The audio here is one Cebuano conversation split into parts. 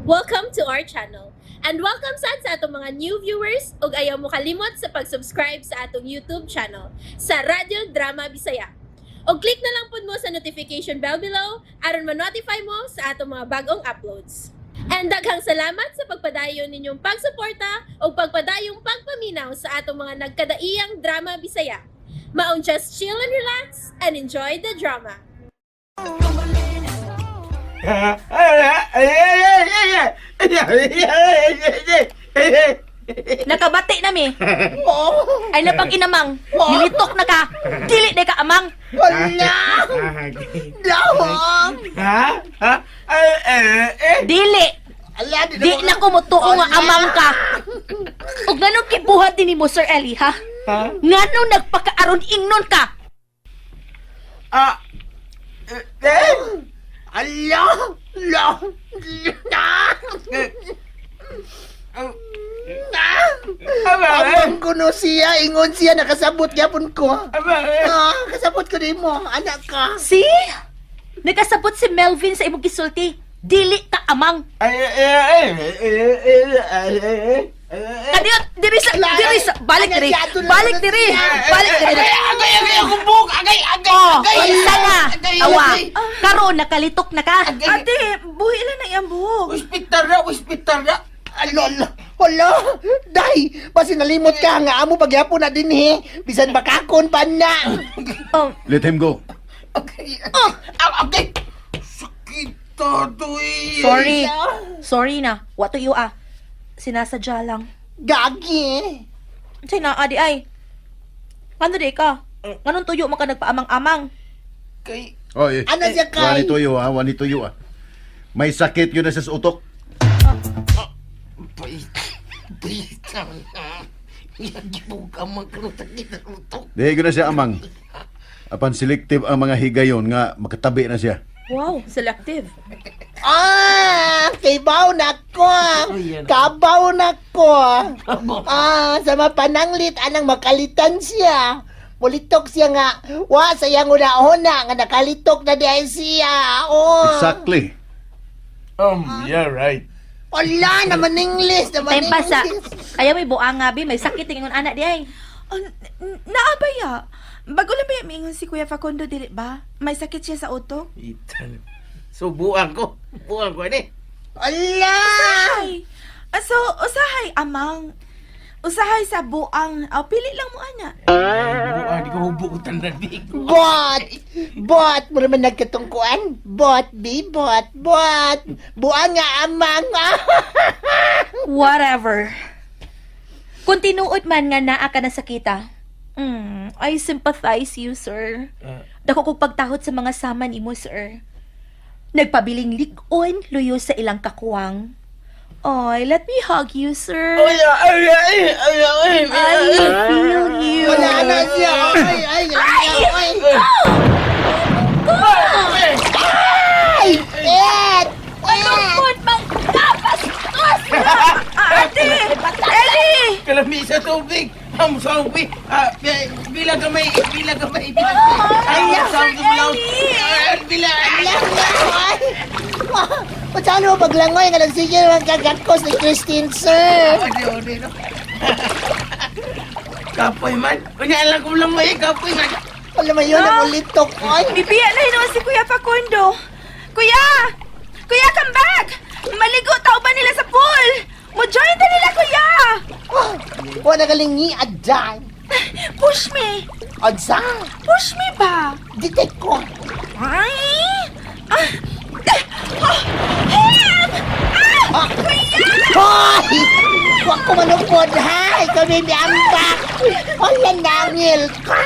Welcome to our channel. And welcome sad sa atong mga new viewers ug ayaw mo kalimot sa pag-subscribe sa atong YouTube channel sa Radyo Drama Bisaya. Og click na lang pud mo sa notification bell below aron ma-notify mo sa atong mga bagong uploads. And daghang salamat sa pagpadayon ninyong pagsuporta ug pagpadayong pagpaminaw sa atong mga nagkadaiyang drama Bisaya. Maong just chill and relax and enjoy the drama. Nakabati na mi. Ay napang inamang. Nilitok na ka. Dili na ka amang. Wala! Dawang! Ha? Ha? Ay, eh, eh. Dili. Ala, di Di na ko motuo nga amang ka. Ug nganong gibuhat din nimo, Sir Eli, ha? Ha? Nganong nagpakaaron ingnon ka? Ah. Eh, eh. Ala! La! La! Eh. Aba, eh. Amang kuno siya, ingon siya, nakasabot gyapon ko. Aba, eh. Ah, kasabot ko nimo, anak ka. See? Nakasabot si Melvin sa imong gisulti. Dili ka amang. Ay, eh, eh, eh, eh, eh, eh, eh, eh. Kadiyot, diri sa diri sa balik diri. Balik diri. Balik diri. Agay, agay, agay, akong buhok! Agay, agay, Oh, agay! unsa na? Agay, Awa. agay. Karon nakalitok na ka. Agay. Ate, buhi lang na iyang buhok. Hospital na, hospital na. Alo, alo, alo, day, basi nalimot ka nga amo pagyapon na din he. Bisan bakakon pa na. Oh, Let him go. Agay, ah, agay! Sakit to eh. Sorry. Sorry na. Wato iyo ah. Sinasadya lang. Gagi. Unsay naa di ay? Ano di ka? Nganong tuyo man ka nagpaamang-amang? Kay, Oy, Ano siya kay? wani tuyo ha, wani tuyo ah. May sakit yun na siya sa utok. pait, pait na. Yagibuka man karon sakit ang utok. Dihi ko na siya amang. Apan selective ang mga higayon nga makatabi na siya. Wow, selective. Ah, kibaw na ko. Kabaw na ko. Ah, sa mapananglit anang makalitan siya. Mulitok siya nga, wa sayang una-una nga nakalitok na di ay siya. Oh. Exactly. Yeah, right. Wala naman English, naman Time pa sa English. ayaw may buang nga bi, may sakit ingon ana di ay. Oh, naa ba ya? Bago lang ba ya miingon si Kuya Facundo dili ba? May sakit siya sa utok? Itan. So, buang ko. Buang ko, ini. Wala! Ay, ah, so usahay amang. Usahay sa buang. Aw, pili lang mo ana. Buang, di ko hubo ko tanan, di ko. Bot! Bot! Mura man nagkatungkuan. Bot, bi, bot, bot. Buang nga amang. Whatever. Kung tinuod man nga naa ka na sakita, I sympathize you, sir. Dako kog pagtahot sa mga sama nimo, sir. Nagpabiling lig-on, luyo sa ilang kakuwang. Oy, let me hug you, sir. Ay, ay, ay, ay, ay, I feel you. Wala na siya. Ay, ay, ay, ay. Ay! Et! Lungkot mang kapastos! Ah, ate! Eli! Kalami sa tubig. Ang sabi. Ah, bilang kamay, bilang kamay, bilang kamay. Ay, ang sabi. Bilang. Ay! Paano mo paglangoy nga nagsigil ang kagakos ni Christine, sir? Ode, ode, no. Kapoy man. Unya lang ko lang may kapoy man. Wala man yun ang ulitok. Ay! Bibiya na hinuon si Kuya Facundo. Kuya! Kuya, come back! Maligo tao ba nila sa pool? Mo join ta nila, kuya! Wala galing ni Aday. Push me! Adsa! Push me ba? Detect ko! Ay! Ah! Ah! Help! Ah! Kuya! Hoy! Huwag ko manupod, ha? Ikaw may miambak! Wala nangil ka!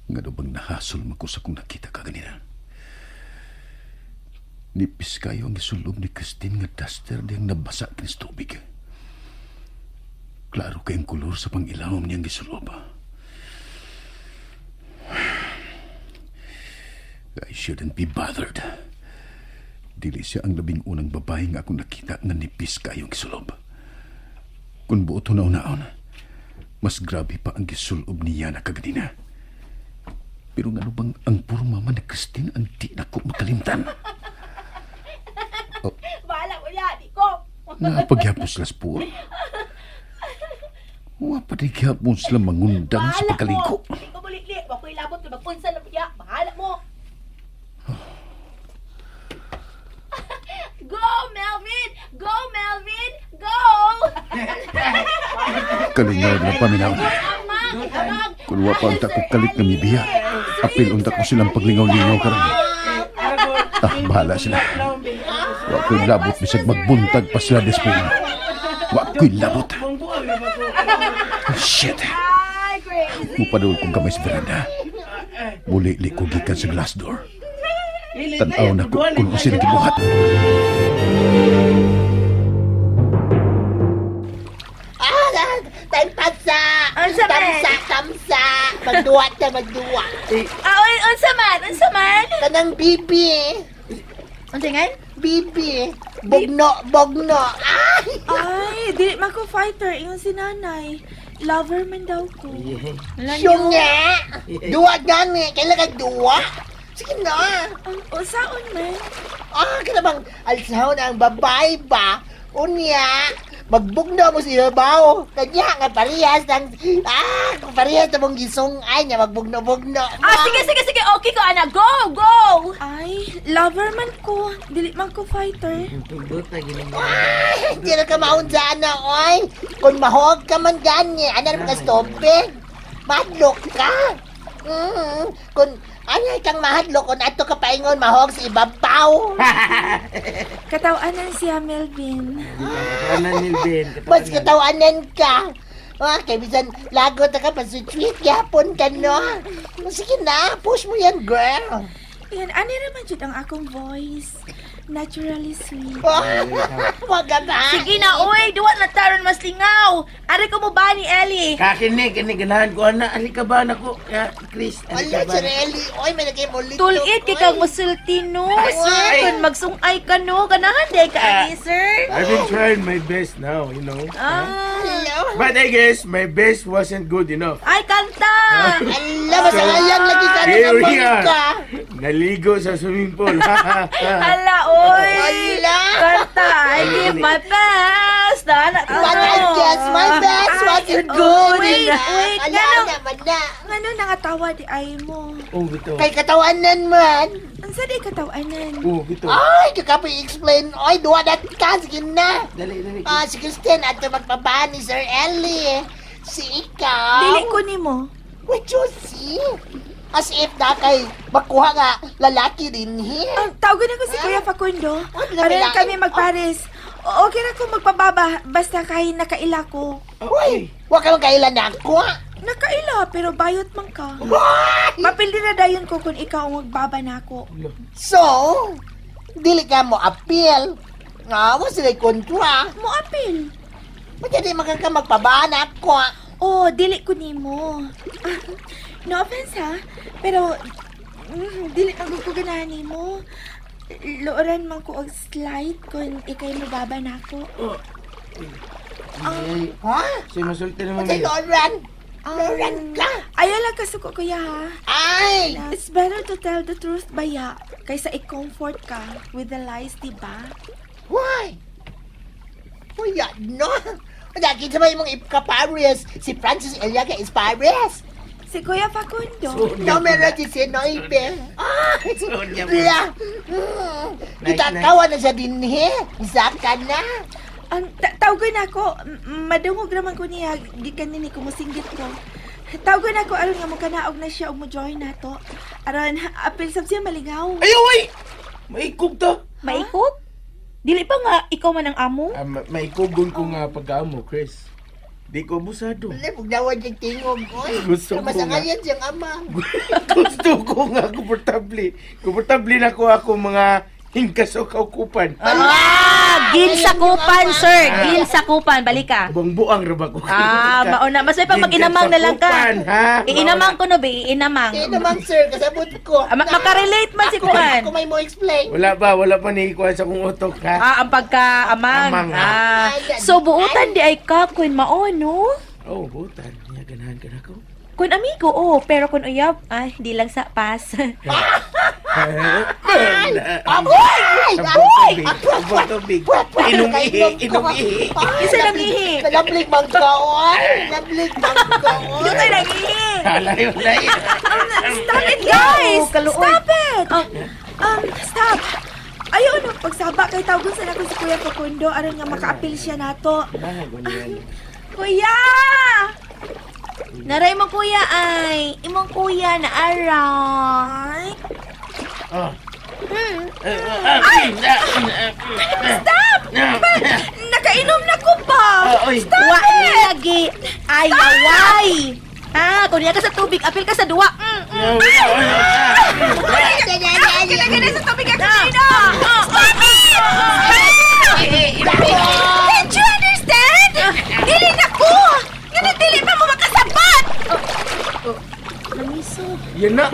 Nga bang nahasol man ko sa kung nakita ka ganina. Nipis kayo ang gisulob ni Christine nga duster diyang nabasa kinis tubig. Klaro kayong kolor sa pangilawom niyang gisulob. I shouldn't be bothered. Dili siya ang labing unang babae nga akong nakita nga nipis kayo ang gisulob. Kung buot hunaw-naon, mas grabe pa ang gisulob niya na kaganina. Pero ngano bang ang puro mama ni Christine ang di na ko makalimtan? Bahala ko ya, di ko. Naapagyapon sila sa pool. Wa pa di gyapon sila mangundang sa pagkaligo. Di ko bulikli. Wa ko'y labot. Magpunsa na ya. Bahala mo. Go, Melvin! Go, Melvin! Go! Kalingaw na paminaw. Amang! Amang! Kung wa pa unta ko kalit nga mibiya, apil unta ko silang paglingaw-lingaw karon. Ah, bahala sila. Wa ko'y labot bisag magbuntag pa sila despo. Wa ko'y labot. Oh, shit. Ay, crazy. Mupadul kong kamay sa veranda. Muli-li ko gikan sa glass door. Tanaw na ko kung ano sila gibuhat. Ah, time pasa. Unsa man? Tamsa, tamsa. Magduwa ta, magduwa. Ah, unsa man? Unsa man? Kanang bibi. Unsa nga? Bibi. Bugno, bugno. Ay! Ay, dili man ko fighter. Ingon si nanay. Lover man daw ko. Siyong nga. Duwa gani. Kailan ka duwa? Sige na. Ang usaon man. Ah, kana bang alsahon ang babae ba? Unya, magbugno mo si ibabaw. Kanya nga parehas ng kung parehas na mong gisungay niya magbugno-bugno. Ah, sige, sige, sige. Okay ko, ana. Go, go! Ay, lover man ko. Dili man ko fighter. Ay, hindi na ka maunsa na, oy. Kung mahog ka man gani, ano naman ka stopin? Mahadlok ka. Kung ano kang mahadlok, kung ato ka paingon, mahog sa ibabaw. Katawanan siya, Melvin. Katawanan ni Ben. Mas katawanan ka. Ah, kay bisan lagot na ka, pasutweet yapon ka, no? Sige na, push mo yan, girl. Yan, ani raman jud ang akong voice. Naturally sweet. Oh, wag ka ba? Sige na, uy. Duwa na taron mas lingaw. Ari ko mo ba ni Ellie? Kakinig, kini ganahan ko ana. Alika ba nako, Chris? Ala, Alika ba? si Relly. Oy, may nagay mo lito. Tulit kay kang musulti no, sir. Ay. Kung magsungay ka no, ganahan day ka ani, sir. I've been trying my best now, you know. Ah. Hello. But I guess my best wasn't good enough. Ay, kanta! Ala, masayang lagi ka na Here we ng are. ka. Naligo sa swimming pool. Ala, oy! Ala. Kanta, I give my best! Dana, But I guess my best wasn't good Wait, enough. wait, Ala, ganun. naman na. Ngano nangatawa di ay mo? Oh, bito. Kay katawanan man. Unsa di katawanan? Oh, bito. Ay, di ka pa i-explain. Oy, duwa na ka. Sige na. Dali, dali. Ah, si Christine, ato magpabaan ni Sir Ellie. Si ikaw. Dili ko nimo. Wait, Josie. As if na kay makuha nga lalaki din here. Ang tawagan ako si Kuya Facundo. Wag na Aron bilain. kami magpares. Okay ra ko magpababa basta kay nakaila ko. Uy, wag ka kailan na ako. Nakaila pero bayot man ka. Mapildi na dayon ko kung ikaw ang magbaba nako. So, dili ka mo appeal. Nga, wa sila kontra. Mo apil. Pwede di magka magpabaan ako. Oh, dili ko nimo. No offense ha, pero dili man gud ko ganahan nimo. Looran man ko og slide kung ikay mobaba nako. Ay, Ha? si masulti naman. Kasi Loran. Loran ka. Ayaw lang kasuko kuya ha. Ay! It's better to tell the truth baya kaysa i-comfort ka with the lies, di ba? Why? Uy, no. Lagi sa may mong ikapares, si Francis Eliaga is Pares. Si Kuya Facundo. Numero 19. Ah! Sonia mo. Bla! Nice, Kitakawa na siya din he. Isa ka na. Ang tawgon ako, madungog raman ko niya gikan nini kumusinggit ko. Tawgon ako aron nga mokanaog na siya og mo join nato. Aron apil sab siya malingaw. Ay, uy! Maikog to. Maikog? Dili pa nga, ikaw man ang amo? Ah, maikogon ko nga pag-amo, Chris. Di ko abusado. Wala, pugnawan siyang tingog. Oy, Gusto ko Masangayan siyang ama. Gusto ko nga komportable. Komportable na ko ako mga hingkas o kaukupan. Ah, ginsakupan, sir. Ginsakupan. Balik ka. Buang-buang ra ba ko? Ah, mauna. Mas may pag mag-inamang na lang ka. Ginsakupan, ha? Iinamang ko no, be. Iinamang. Kaya naman, sir, kasabot ko. Ah, makarelate man si Kuan. Ako may mo explain. Wala pa ni kuan sa kong utok, ha? Ah, ang pagka-amang. Amang, ha? Ah. So, buutan di ay ka, Queen Mao, no? Oh, butan. Niya ganahan ka na ko. Kun amigo, oh, pero kun uyab, ay, di lang sa pass. Amoy! Amoy! Amoy tubig. Inom ihi, inom ihi. Isa lang ihi. Nalablig bang kaon? Nalablig bang kaon? Doon tayo nag-ihi. Alay, alay. Stop it, guys! Kaluoy. Stop it! Stop! Ayaw no, pagsaba kay tawagon sa nako si Kuya Facundo aron nga makaapil siya nato. Kuya! Naray mo kuya ay, imong kuya na araw. Ay, Ah. stop! Nakainom na ko ba? Oy. Stop Wa it! ni lagi. Ay, away. Ah, kun ka sa tubig, apil ka sa duwa. Kailangan na sa tubig ako sino! Stop it! Stop! Can't you understand? Dili na ko! Nga dili pa mo makasabat! Namisog. Yan na.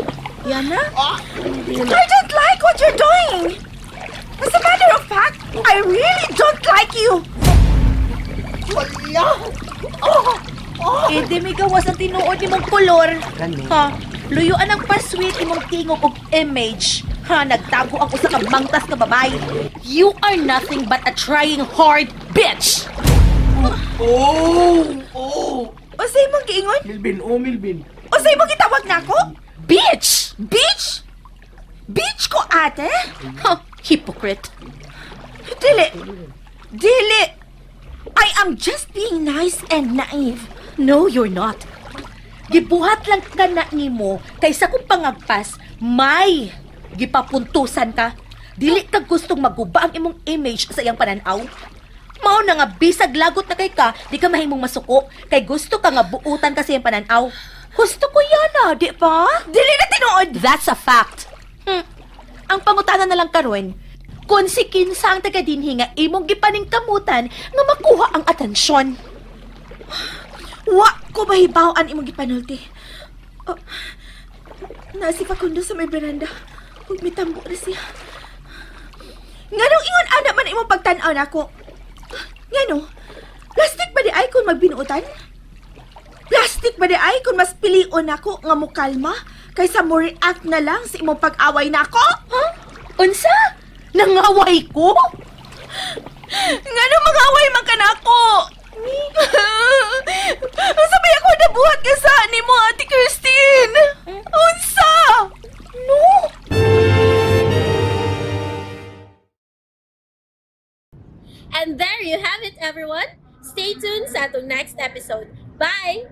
Yana? I don't like what you're doing! As a matter of fact, I really don't like you! Wala! Oh! Oh! Eh, di may gawas ang tinuod nimong kolor. Kani. Ha? Luyuan ang pasweet imong tingog og image. Ha, nagtago ang usa ka mangtas nga babae. You are nothing but a trying hard bitch. Oh! Oh! Usay mong giingon? Milvin, oh Milvin. Usay mong gitawag na ako? Bitch! Bitch? Bitch ko, ate? Ha, hypocrite. Dili! Dili! I am just being nice and naive. No, you're not. Gibuhat lang ka na nimo kaysa kung pangagpas, may gipapuntusan ka. Dili ka gustong maguba ang imong image sa iyang pananaw. Mao na nga bisag lagot na kay ka, di ka mahimong masuko kay gusto ka nga buutan ka sa iyang pananaw. Gusto ko yan ah, di ba? Dili na tinuod! That's a fact. Ang pangutana na lang karon, kung si kinsa ang taga dinhi nga imong gipaningkamutan nga makuha ang atensyon. Wa ko mahibaw-an imong gipanulti. Oh, naa si Facundo sa may veranda. Ug mitambo na siya. Nganong ingon ana man imong pagtan-aw nako? Ngano? Plastic ba di ay kung magbinuotan? Plastic ba di ay kung mas pilion nako nga mokalma kaysa mo react na lang sa imong pag-away nako? Ha? Unsa? Nangaway ko? Ngano mag-away man ka nako? Unsa ba ako nabuhat ka sa nimo, Ate Christine? Unsa? No. And there you have it, everyone. Stay tuned sa atong next episode. Bye!